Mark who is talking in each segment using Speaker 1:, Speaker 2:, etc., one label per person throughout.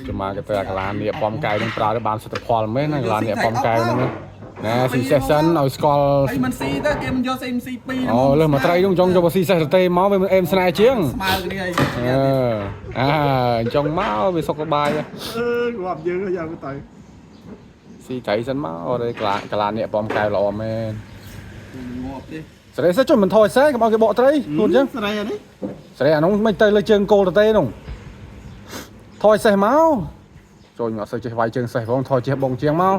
Speaker 1: ចាំមកគេទៅអាកាឡានេះបំកែវនឹងប្រើទៅបានសិទ្ធផលមែនណាកាឡានេះបំកែវហ្នឹងណាស៊ីសេះសិនឲ្យស្គាល់
Speaker 2: អីមិនស៊ីទៅគេមិនយកស៊ីមិនស៊ីពីរ
Speaker 1: អូលើសមកត្រីនោះចង់យកមកស៊ីសេះទៅទេមកវាមិនអេមស្នេហ៍ជាង
Speaker 2: ស្មើគ្នាអី
Speaker 1: អឺអាអញ្ចឹងមកវាសុខសប្បាយ
Speaker 3: អឺងាប់យើងយ៉ាងទៅ
Speaker 1: ស៊ីត្រីសិនមកអត់ទេកាឡាកាឡានេះបំកែវល្អមែន
Speaker 2: ងាប់ទេ
Speaker 1: សេរីសេះចុះមិនថយសេះកុំឲ្យគេបកត្រីខ្លួនអញ្ចឹង
Speaker 3: ស្រីអានេះ
Speaker 1: សេរីអានោះមិនទៅលើជើងគោលទៅទេនោះថយសេះមកចូលខ្ញុំអត់សូវចេះវាយជើងសេះផងថយចេះបងជាងមក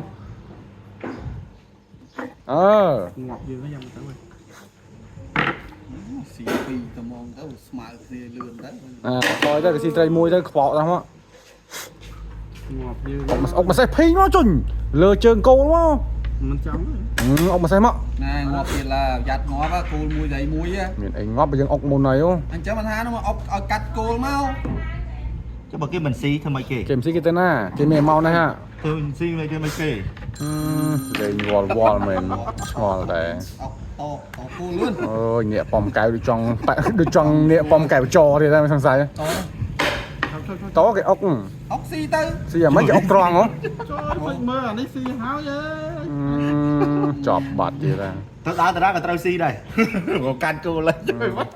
Speaker 1: អឺ
Speaker 3: ងាប់យើងយ៉ាងទៅវិញ
Speaker 2: ស៊ីពីរទៅហ្មងទៅស្មើគ្នាលឿនទៅ
Speaker 1: អាថយទៅគេស៊ីត្រីមួយទៅខ្វក់ដល់មក
Speaker 3: ងាប់យើង
Speaker 1: អុកមកអុកមកសេះភីងមកជុញលើជើងគោលមក
Speaker 3: មិនចង់
Speaker 1: អុកមកសេះមក
Speaker 2: ណែងាប់ទៀតឡាយ៉ាត់ងាប់គោលមួយដៃមួយ
Speaker 1: មានអីងាប់បើយើងអុកមុនហើយ
Speaker 2: អញ្ចឹងមិនថានោះអុកឲ្យកាត់គោលមក
Speaker 4: ចុះបើគេមិនស៊ីធ្វើម៉េចគេ
Speaker 1: គេមិនស៊ីគេទៅណាគេមានមកនេះហា
Speaker 4: ធ្វើមិនស៊ីមិនគេមិនគេ
Speaker 1: លេងវល់វល់មែនឆ្ងល់ដែរ
Speaker 2: អុកតតគោលលឿន
Speaker 1: អូយញាក់បំកែវដូចចង់ប៉ដូចចង់ញាក់បំកែវចទៀតតែមិនសង្ស័យ
Speaker 3: ត
Speaker 1: តគេអុក
Speaker 2: អុកស៊ីទៅ
Speaker 1: ស៊ីអាម៉េចគេអុកត្រង់ហ៎
Speaker 3: ចូលពេចមើលអានេះស៊ីហើយអើយ
Speaker 1: ចប់បាត់ទៀតហើយ
Speaker 4: ទៅដើរតារាក៏ត្រូវស៊ីដែរក៏កាន់គោលហើយ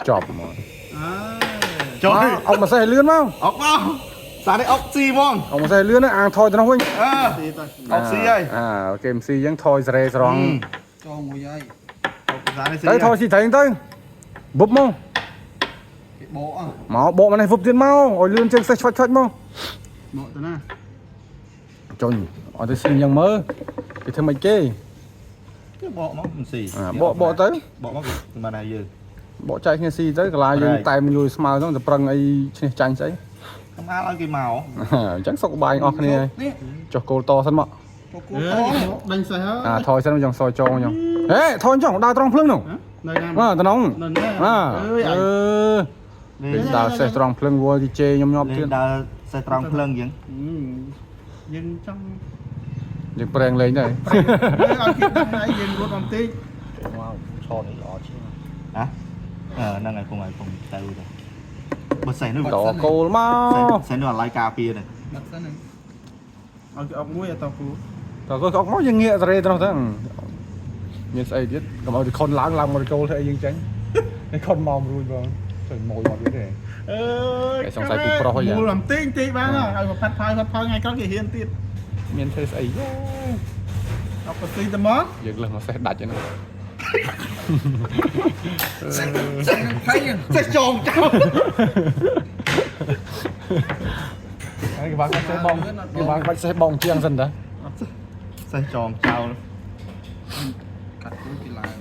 Speaker 1: ចប់មក
Speaker 3: អើ
Speaker 4: ចុះ
Speaker 1: អុកមកសេះលឿនមក
Speaker 4: អុកមកសារនេះអុកស៊ីហ្មង
Speaker 1: អុកមកសេះលឿនអាងថយទៅនោះវិញ
Speaker 4: អឺ
Speaker 3: ស៊ីទៅ
Speaker 4: អុកស៊ីហើយ
Speaker 1: អាគេមិនស៊ីអញ្ចឹងថយសេរីស្រង់
Speaker 2: ចងមួយហើយ
Speaker 4: អុកសារនេះស៊ី
Speaker 1: ទៅថយស៊ីត្រីទៅបុបមក
Speaker 2: គេបក
Speaker 1: មកបកមកនេះវឹបទៀតមកឲ្យលឿនជាងសេះឆ្វាច់ឆ្វាច់មក
Speaker 3: មកទៅណា
Speaker 1: ចុញអត់ទៅស៊ីអញ្ចឹងមើលគេធ្វើម៉េចគេ
Speaker 4: គេបកមកមិនស៊ី
Speaker 1: អាបកបកទៅ
Speaker 4: បកមកគេមិនណាយើង
Speaker 1: បកចែកគ្នាស៊ីទៅកាឡាយើងតែមយួយស្មើហ្នឹងទៅប្រឹងអីឈ្នះចាញ់ស្អី
Speaker 4: កំអាលឲ្យគេមក
Speaker 1: អញ្ចឹងសុខបាយអស់គ្នា
Speaker 2: នេះ
Speaker 1: ចុះគោលតសិនមក
Speaker 2: ចូលគោល
Speaker 3: អើ
Speaker 2: ត
Speaker 3: យដេញសេះហើយ
Speaker 1: អាថយសិនចង់សយចងចង់ហេថយចង់ដើរត្រង់ភ្លឹងនោះ
Speaker 3: នៅណា
Speaker 1: បាទតំណង
Speaker 3: នៅណា
Speaker 1: បាទ
Speaker 3: អើយ
Speaker 1: អឺលេងដើរសេះត្រង់ភ្លឹងវល់គេជេរខ្ញុំញាប់
Speaker 4: លេ
Speaker 1: ទៀត
Speaker 4: ងដើរសេះត្រង់ភ្លឹងយើង
Speaker 3: យើងចង់
Speaker 1: យើងប្រេងលេងដែរ
Speaker 3: ឲ្យគេដឹងហើយយើងរត់បន្តិច
Speaker 4: មកឆននេះល្អជាងហ៎អឺហ្នឹងហើយពងហើយពងទៅទៅបើសេះនោះ
Speaker 1: តគោលមក
Speaker 4: សេះនោះអាឡ័យការពារហ្នឹង
Speaker 2: បាត់សិន
Speaker 3: ឲ្យគេអុកមួយឲ្យតគូ
Speaker 1: តគោលអុកមកយើងងាកសេរីត្រង់ទៅមានស្អីទៀតកុំឲ្យខុនឡើងឡើងមកគោលធ្វើអីយើងចាញ់នេះខុនមករួចបងចុយម៉ួយមកទៀតទេ
Speaker 3: អើយ
Speaker 1: គេសង្ស័យពូប្រុសហី
Speaker 3: មូលបន្តិចបន្តិចបានឲ្យមកផាត់ផាយផាត់ផាយថ្ងៃក្រោយគេហ៊ានទៀត
Speaker 1: មានធ្វើស្អី
Speaker 3: អុកទៅស៊ីទៅមក
Speaker 1: យើងលើសមកសេះដាច់ហ្នឹង
Speaker 2: ភ័យ
Speaker 4: សេះចងចោល
Speaker 1: ហើយគេបាក់សេះបងគេបាក់សេះបងជាងសិនតា
Speaker 4: សេះចងចោល
Speaker 2: កាត់គោលគេឡើង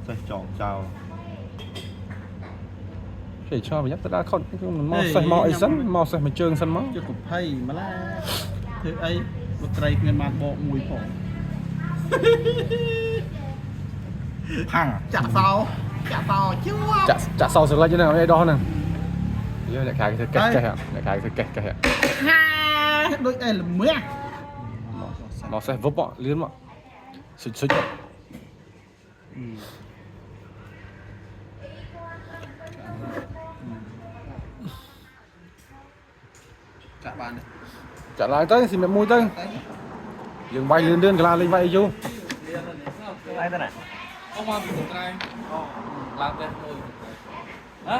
Speaker 4: សេះចងចោល
Speaker 1: គេឆ្លងប្រញាប់ទៅដល់ខុនខ្ញុំមិនមកសេះមកអីសិនមកសេះមកជើងសិនមក
Speaker 3: ជិះកភ័យម្ល៉េះធ្វើអីបុត្រីគ្មានបានបកមួយផង
Speaker 4: ផាំង
Speaker 3: ចាក់សោចាក់សោជួប
Speaker 1: ចាក់ចាក់សោសលិចហ្នឹងអីដោះហ្នឹងយើអ្នកខែគេធ្វើកេះកេះអ្នកខែគេធ្វើកេះកេះ
Speaker 3: ហាដូចអីល្មាស់
Speaker 1: មកសេះវឹបលឿនមកសុចសុច
Speaker 2: ចាក់បានទេ
Speaker 1: ចាក់ឡើងទៅស៊ីមួយទៅយើងវាយលឿនលឿនកលាលេងវាយអីយូរ
Speaker 4: អីទៅណា
Speaker 2: អុកមកពីត្រែងអូឡើងផ្ទះមួយហ៎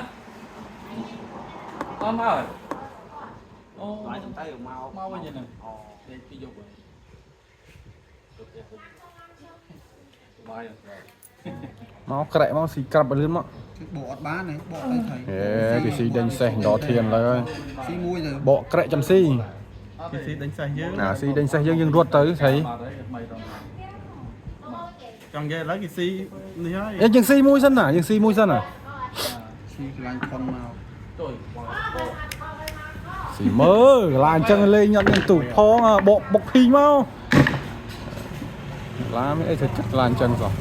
Speaker 2: អត់មកហើយអូ
Speaker 4: ឡើងទៅមក
Speaker 2: មកវិញហ្នឹងអូលេងពីយប់ហើយទៅផ្ទះវិញបាយ
Speaker 1: មកក្រែកមកស៊ីក្រាប់លឿនមក
Speaker 2: បកអត់បានទេបកទៅថៃ
Speaker 1: ហេគេស៊ីដេញសេះដល់ធានឡើយ
Speaker 2: ស៊ីមួយទៅ
Speaker 1: បកក្រែកចំស៊ី
Speaker 3: គេស៊ីដេញសេះយើង
Speaker 1: អាស៊ីដេញសេះយើងយើងរត់ទៅស្អី
Speaker 3: ចង់និយាយឥឡូវគេស៊ីនេះហើយ
Speaker 1: អេយើងស៊ីមួយសិនណាយើងស៊ីមួយសិនណា
Speaker 2: ស៊ីកន្លែងខុនមក
Speaker 1: ស៊ីមើលកលាអញ្ចឹងលេងអត់មានទូផងបកបុកភីងមកកលាមានអីធ្វើចិត្តកលាអញ្ចឹងសោះ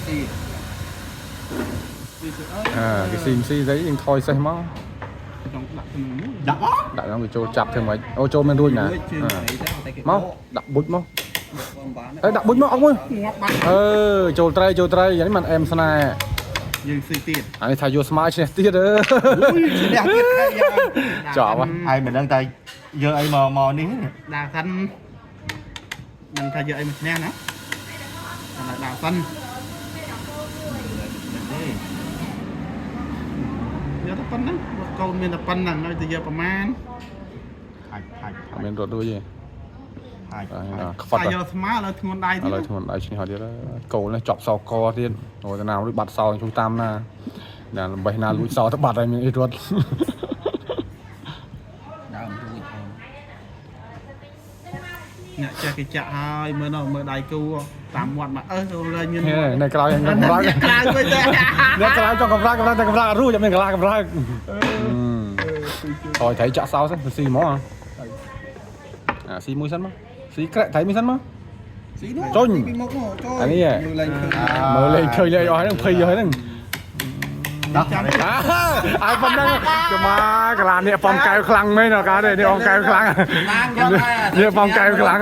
Speaker 2: ស៊ី
Speaker 3: ស៊ីទៅអើ
Speaker 1: អាគេស៊ីស៊ីស្អីយើងថយសេះមក
Speaker 3: ចង់ដាក់ក្នុងមួយ
Speaker 4: ដាក់មក
Speaker 1: ដាក់ហ្នឹងគេចូលចាប់ធ្វើម៉េចអូចូលមិនរួចណា
Speaker 2: ជើងអីតែតែគេ
Speaker 1: មកដាក់បុចមក
Speaker 2: បកបាន
Speaker 1: អេដាក់បុចមកអុកមួយ
Speaker 3: ងាប់បាត់
Speaker 1: អឺចូលត្រីចូលត្រីយ៉ាងនេះមិនអែមស្នេហ៍
Speaker 3: យើងស៊ីទៀត
Speaker 1: អានេះថាយកស្មើឈ្នះទៀតអឺ
Speaker 4: ឈ្នះទៀតហើយយ៉ាង
Speaker 1: ចប់ហ៎
Speaker 4: ហើយមិនដឹងតែយកអីមកមកនេះ
Speaker 3: ដើរសិនមិនថាយកអីមកឈ្នះណាតែដើរសិន
Speaker 4: ទេ
Speaker 3: យកតែប៉ុណ្្នឹងបើកូនមានតែប៉ុណ្្នឹងហើយទៅយកប្រមាណ
Speaker 4: ហាច់ហាច់
Speaker 1: អត់មានរត់ដូចទេ
Speaker 4: ហាច់
Speaker 1: ខ្វាត់
Speaker 3: តែយកស្មើឥឡូវធ្ងន់ដៃ
Speaker 1: ឥ
Speaker 3: ទៀត
Speaker 1: ឡូវធ្ងន់ដៃឈ្នះទៀតកូននេះចប់សកទៀតអូតាណាលួចបាត់សោជួយតាមណាណាលំបេះណាលួចសោទៅបាត់ហើយមានអីរត់
Speaker 2: ដើមរួចហើយ
Speaker 3: អ្នកចេះគេចាក់ហើយមើលនោះមើលដៃគូតាមមាត់មកអើទៅលេងមាន
Speaker 1: នៅក្រោយកំរាក់
Speaker 3: អ្នកក្រៅវិញទេ
Speaker 1: អ្នកក្រោយចង់កំរាក់កំរាក់តែកំរាក់អត់រួចអត់មានកន្លាកំរាក់ថយត្រីចាក់សោសិនស៊ីហ្មងអាស៊ីមួយសិនមកស៊ីក្រាក់ត្រីមួយសិនមក
Speaker 3: ស៊ីនោះ
Speaker 1: ចុញ
Speaker 3: ពីមុខនោះចូល
Speaker 1: អានេះ
Speaker 3: មើលលេងឃើញ
Speaker 1: មើលលេងឃើញលេងអស់ហ្នឹងភ័យអស់ហ្នឹង
Speaker 4: ដោះ
Speaker 1: អាឲ្យប៉ុណ្ណឹងចាំមកកាឡានេះបំកែវខ្លាំងមែនអត់កានេះបំកែវខ្លាំង
Speaker 2: តាមយកដែរ
Speaker 1: នេះបំកែវខ្លាំង